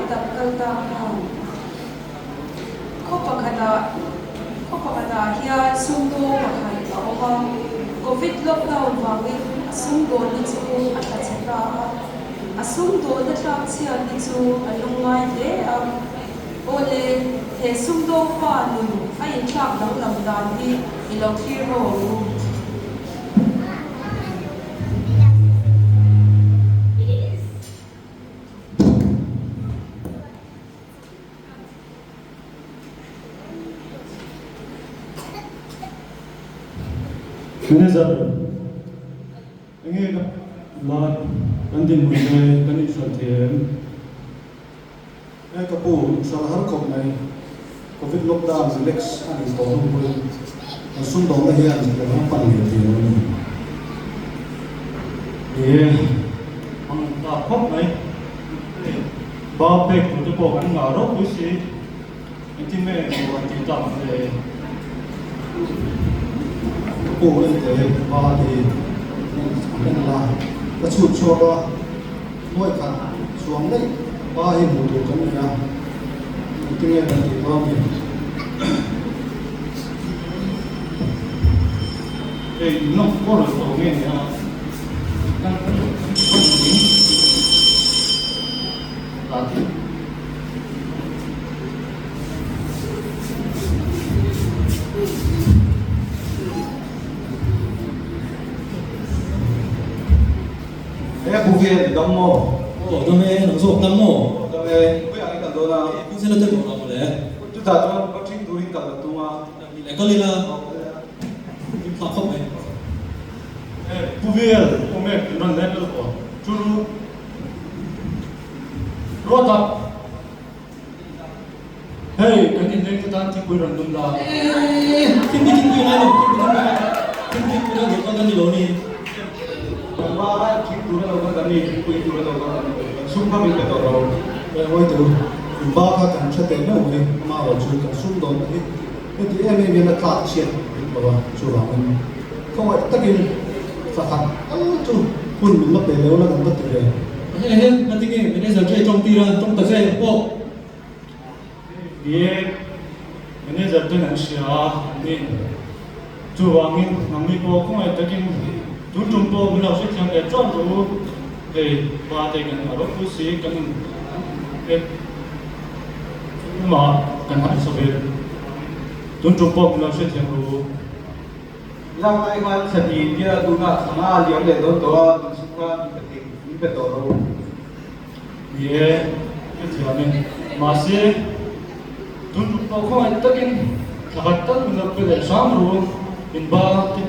tak kal ta khan khaw pakhatah khaw pakhatah hian sumdawng pakhat a awm a, Covid lockdown vangin a sumdawnna chu a tla chhe ta a, a sumdawnna tlak chhiatna chu a lungngai hle a. Awle, he sumdawng pa nun a inthlak danglam dan hi i lo thlir ho ang u. Manager, Enge ka la kan dinhmun te kan inhralh thei em? E ka pu, inhralh har khawp mai. Covid lockdown relax a nih tawh hnu pawhin kan sumdawnna hian kan ram pan leh thei lo a ni. E, ang ta khawp mai. Hei, ba pek tur te pawh kan ngah ropui si. Engtin nge maw an tih tak ang le? Ka pu ente ba ti an en la, ka chhut chhuak a, nuai khat chuang daih ba hi hmuh tur kan nei a, engtin nge kan tih dawn ni? Hei in lawng kawr tawh nge ni a? Kan kan in ta ti. He bu hian i dam maw? Aw dam e, nang zawk dam maw? Aw dam e, khawiah i kal dawn a? Pu Zela te dawrah mawle. Chutah chuan va ṭhing turin kal la tum a. Ni leh kal ila. Aw kal ila. Hlim phah khawp mai. Pu Vel, awm e, kan rawn let lawk aw. Churu. Ruata! Hei, kan inleng te tan thingpui rawn lum la. Eee, thingpui thingpui ngai lo, thingpui thingpui ngai lo, thingpui tur a lo kal kan ni lo ni. Kan va thing tur a lo kal kan ni, thingpui tur a lo kal kan ni, kan sum kha min pe tawh lo. He hawitu, in ba kha kan hre teh meuh mai, ama erawh chu kan sum dawn ta hi heti em em hian a tlak chhiat bik lo a, chuvangin khawngaih takin thla khat tal chu hun min la pe leu la kan va ti ve. He he, ngatinge manager chu i tawng tir a, tawng ta che pawh. Ni e, manager ten an hria a, an nin. Chuvangin nangni pawh khawngaih takin tun tum pawh min lo hrethiam leh chuan rawh u. Hei pa te kan a ropui si kan in e tumah kan harsa ve. Tun tum pawh min lo hrethiam rawh u. Lak lai khan chhani tia tunah thanga a liam leh dawn tawh a, min sum kha min pe thei min pe tawh rawh u. Ni e, ka thiam e. Mahse, tun tum pawh khawngaih takin thla khat tal min lo pe leh hram ru, min ba te.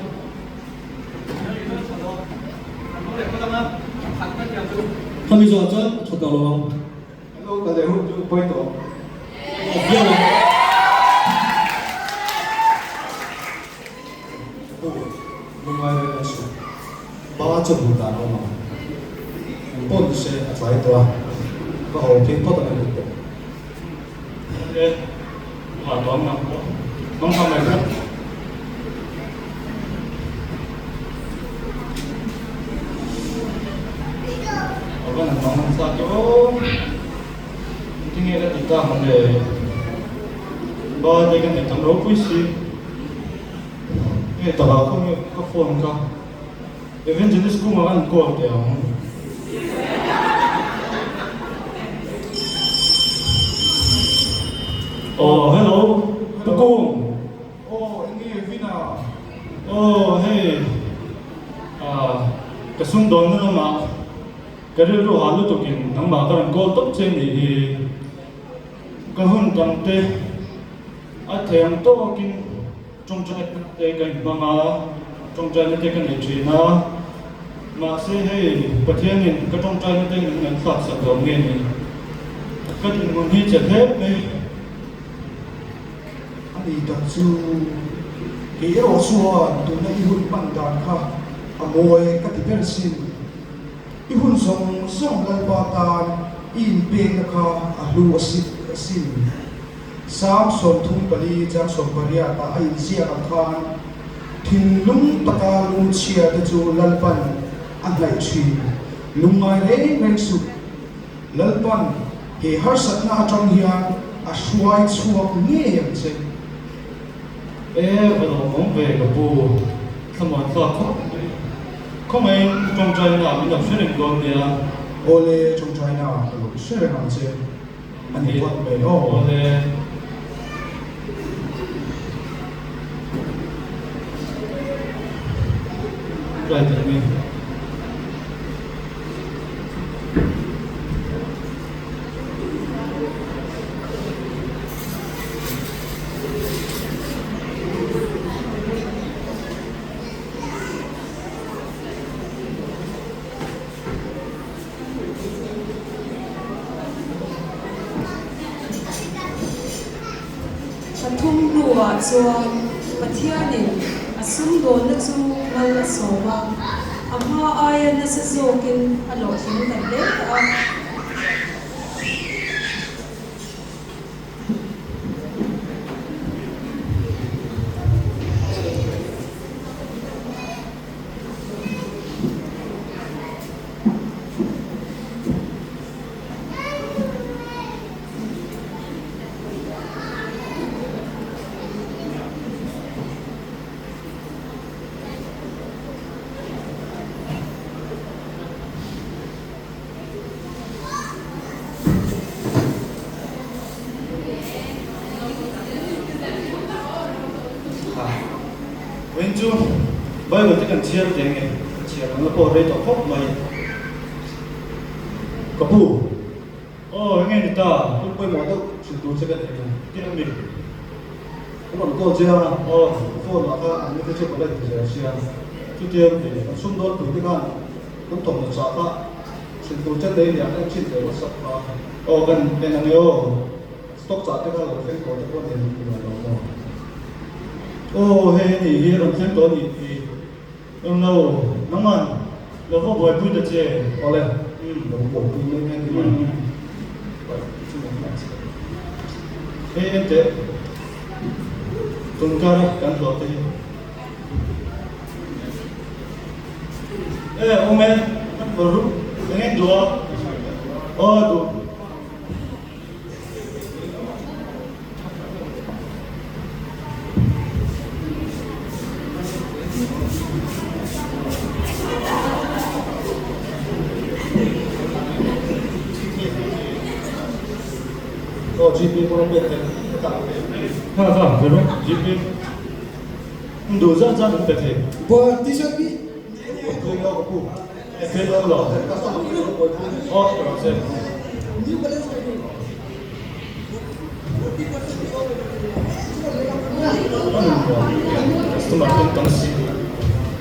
Khami zawh chuan a tha tawh lo ang. Hello, ka leh hun chu pawi tawh. A viau ang. Aw, lungngai reng reng suh. Ba chu hmuh dan a awm ang. Eng pawh ni se a tlai tawh a, ka haw phei phawt ang em tawh. E, ha tawh ang nang pawh. Hmang hma mai pawh. A van han hmang nasa tawh aw. Engtinge ka ti tak ang le? Ba te ka nei tam ropui si. Nge takah khaw nge ka phone kha Evangelist kungah an call teh ang. Aw hello Pu Kung. Aw enge Vina. Aw hei ah ka sumdawnna lamah ka rilru hah lutukin nangmah ka rawn call tawp che nih hi. Ka hun tam te a thei ang tawkin tawngtaina te ka inhmang a, tawngtaina te ka nei thin a, mahse hei Pathianin ka tawngtaina te min ngaihthlak sak lo nge ni? Ka dinhmun hi che hle mai. A ni tak chu kei erawh chuan tuna i hun hman dan kha a mawi ka ti ber sin. I hun zawng zawng Lalpa tan i inpekna kha a hlu a sin. Sam 34 chang 18 ah a inziak ang khan, Thinlung taka lungchhia te chu Lalpan a hnaih thin. Lungngai reng reng suh. Lalpan. He harsatna atang hian a hruai chhuak ngei ang che. E, va lawmawm ve ka pu, thlamuan thlak khawp mai. Khawngaihin tawngtaina min lo hre reng dawn nia. Awle, tawngtaina ka lo hre reng ang che. A ni phawt mai aw. Awle. Try teh nge. Pathum hnuah chuan Pathianin a sumdawnna chu mal a sawm a, a hma aia nasa zawkin a hlawhtling ta hle a. Vawiin chu Bible te kan chhiar teh nge chhiar ang la pawh rei tawh khawp mai. Ka pu. Aw enge ni ta? Thil pawimawh deuh hrilh tur che ka nei a. Tin a mi? Ka rawn call che a. Aw. Ka phone ah kha an message a collect ti zel sia. Chutia mi? Kan sumdawn pui te khan kan thawmhnaw chah kha hrilh tur che nei nia ka en chhin ve WhatsApp kha. Aw kan en ang e aw. Stock chah te kha lo thleng tawh te pawh nen ti mai lo maw? Aw hei a nih hi a rawn thleng tawh a nih hi. Eng lo, nangman lo va buaipui ta che. Awle, lo buaipui mai mai ti mai. Hei en teh, tun kar a kan hlawh te hi. E, awm e, kan rup eng eng duh a? Aw duh. Aw GP pawh a pek theih hetah a pek. Kha kha pe rawh GP. Duh zat zat an pe thei. Buan t-shirt hi. Pui lo ka pu. Pui lo lo. Aw rawh se. New Balance ka pu. Customer ten tam si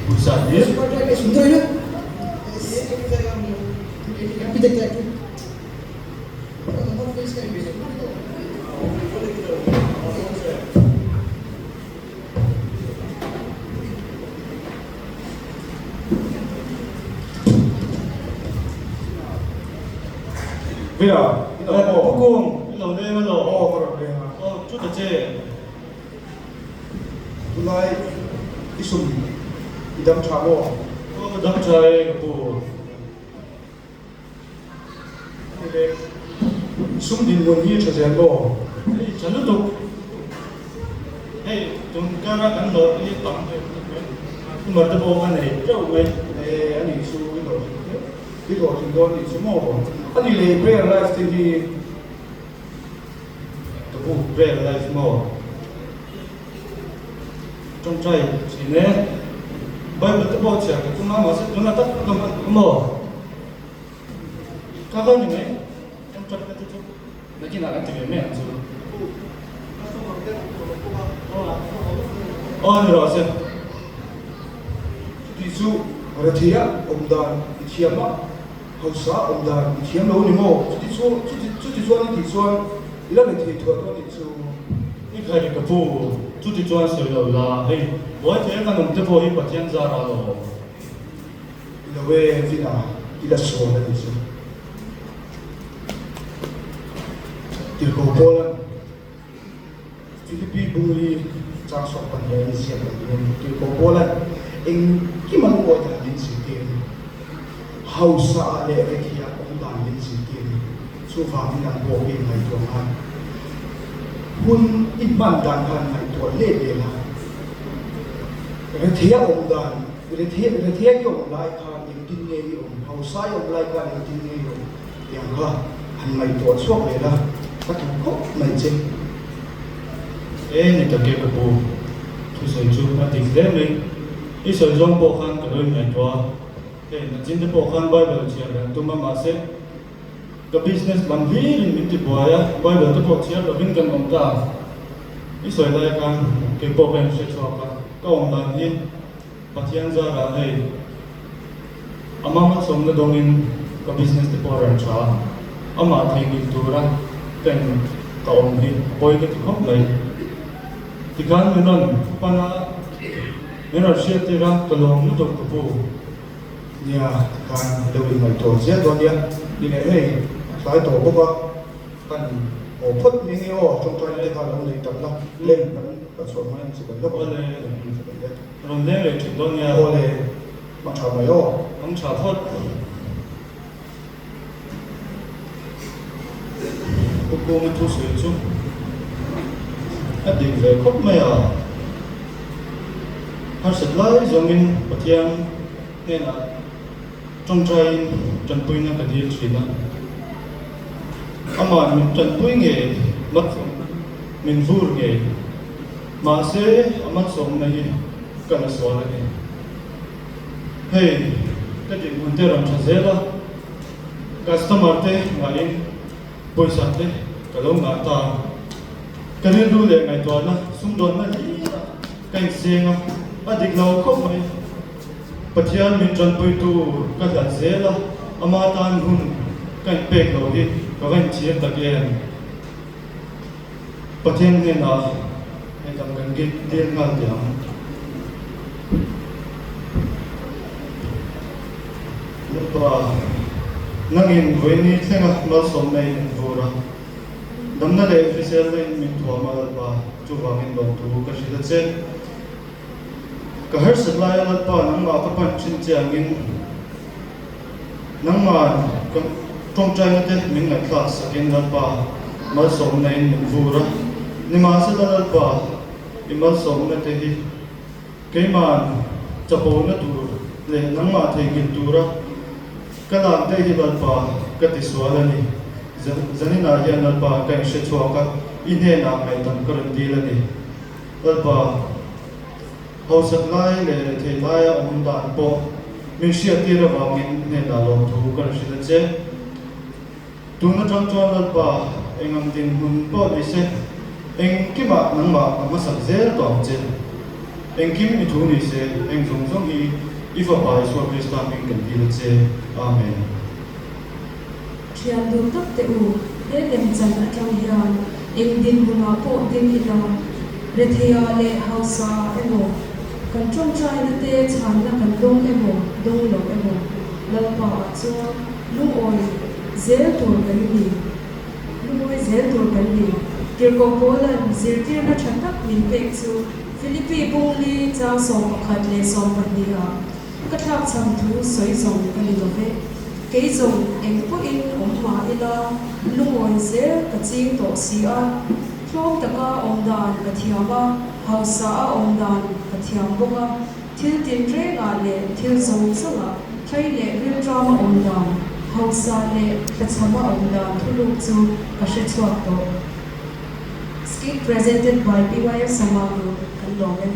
pawisa hlir. Via, i lo maw? Pu Kung, i lo leng a lo? Aw, ka rawn leng a. Aw, chu ta che. Tunlai i sum i dam tha maw? Aw, ka dam tha e, ka pu. Ani le, sum dinhmun hi tha zel maw? Hei tha lutuk. Hei tun kara kan hlawh hi tam ve lutuk mai. Number te pawh ka nei teuh mai. E ani chu i hlawhtling hle. I hlawhtling dawn anih chu maw? Ani le prayer life te hi Ka pu prayer life maw? Tawngtai thin e. Bible te pawh chhiar ka tum a, mahse tunah tak ka hman maw? Ka kal ni mai, tawngtai ka ti chu nakinah kan ti ve mai ang chu. Aw ni rawh se. Chuti chu rethei a awm dan i thiam a, hausa awm dan i thiam lo ni maw? Chuti chu chuti chuan i tih chuan i la rethei thuah dawn nih chu. I khai ka pu, chuti chuan sawi lo la, hei buai thei a kan awm te pawh hi Pathian zar a lo. I lo e vin a, i la sawn a nih chu. Tirhkoh Paula'n Philippi Bungli chang sawk pahnih a inziak lo ding a ni. Tirhkoh Paula'n engkim an ngawi dan min zirtir a ni. Hausa ah leh rethei ah awm dan min zirtir a ni. Chuvangin nang pawh hi ngaihtuah ngai. Hun i hman dan khan ngaihtuah let leh la. Rethei a awm dan, rethei rethei i awm lai khan engtin nge i awm, hausa i awm lai khan engtin nge i awm tih ang kha han ngaihtuah chhuak leh la, ka duh khawp mai che. E ni tak e ka pu, thusawi chu a dik hle mai. I sawi zawng pawh khan ka lo inngaihtuah a, hei nachin te pawh khan Bible chhiar reng tum a mahse ka business lam hlirin min ti buai a, Bible te pawh chhiar lovin kan awm ta. I sawi lai khan kei pawh ka inhre chhuak a, ka awm dan hi Pathian zarah hei ama malsawmna dawngin ka business te pawh a rawn tha a, amah theihnghilh tura ka in ka awm hi a pawi ka ti khawp mai. Tikhan min rawn pan a, min rawn hriat tir a, ka lawm lutuk ka pu. Nia, tikhan i lo inngaihtuah zel dawn nia. Ni leh hei, a tlai tawh bawk a, kan haw phawt mai nge aw, tawngtaina te kha lo nei tam la, lem kan kan chhuah hmain chi kan lawk ang. Awle, rawn leng leh thin dawn nia. Awle, hmang tha mai aw. Hmang tha phawt. Pu Kunga thusawi chu a dik ve khawp mai a, harsat lai zawngin Pathian hnenah tawngtaiin tanpuina ka dil thin a, amah min tanpui ngei min vur ngei, mahse a malsawmna hi ka la sual a ni. Hei ka dinhmun te rawn tha zel a, customer te ngaihin pawisa te ka lo ngah ta a, ka rilru leh ngaihtuahna sumdawnna hlir a ka inseng a, a dik lo khawp mai. Pathian min tanpuitu ka hlat zel a, ama tan hun ka inpek loh hi ka va inchhir tak em? Pathian hnenah ngaihdam kan dil nghal teh ang. Lalpa, nangin vawiini thlenga malsawmna in min vur a, damna leh hriselna in min thuam a Lalpa, chuvangin lawmthu ka hrilh a che. Ka harsat laia Lalpa nangmah ka pan thin che angin nangmah ka tawngtaina te min ngaihthlak sakin Lalpa malsawmna in min vur a, nimahsela Lalpa i malsawmna te hi keima'n chapona tur leh nangmah theihnghilh tura ka lak daih hi Lalpa ka tisual a ni. Zaninah hian Lalpa ka inhre chhuak a, i hnenah ngaihdam ka rawn dil a ni. Lalpa, hausak lai leh rethei laia awm dan pawh min hriattir avangin hnenah lawmthu ka rawn hrilh a che. Tun atang chuan Lalpa, eng ang dinhmun pawh ni se, engkimah nangmah ka hmasak zel tawh ang che. Engkim i thu ni se, eng zawng zawng hi i Fapa Isua Krista hming kan dil a che. Amen. Thian duh tak teh u, he lemchan atang hian eng dinhmunah pawh ding ila, retheia leh hausa emaw, kan tawngtaina te chhanna kan dawng emaw dawng lo emaw, Lalpa ah chuan lungawi zel tur kan ni, lungawi zel tur kan ni. Tirhkoh Paula'n zirtirna tha tak min pek chu Philippi bungli chang 11 leh 12 ah Ka thlak cham thu sawi zawng ka ni lo ve. Kei zawng eng pawhin awm mah ila, lungawi zel ka ching tawh si a. Tlawm taka awm dan ka thiam a, hausa a awm dan ka thiam bawk a. Thil tinrengah leh thil zawng zawngah thlai leh rilṭama awm dan, hausa leh tlachhama awm dan thuluk chu ka hre chhuak tawh. Skit presented by PYF Sama Group kan lawm e.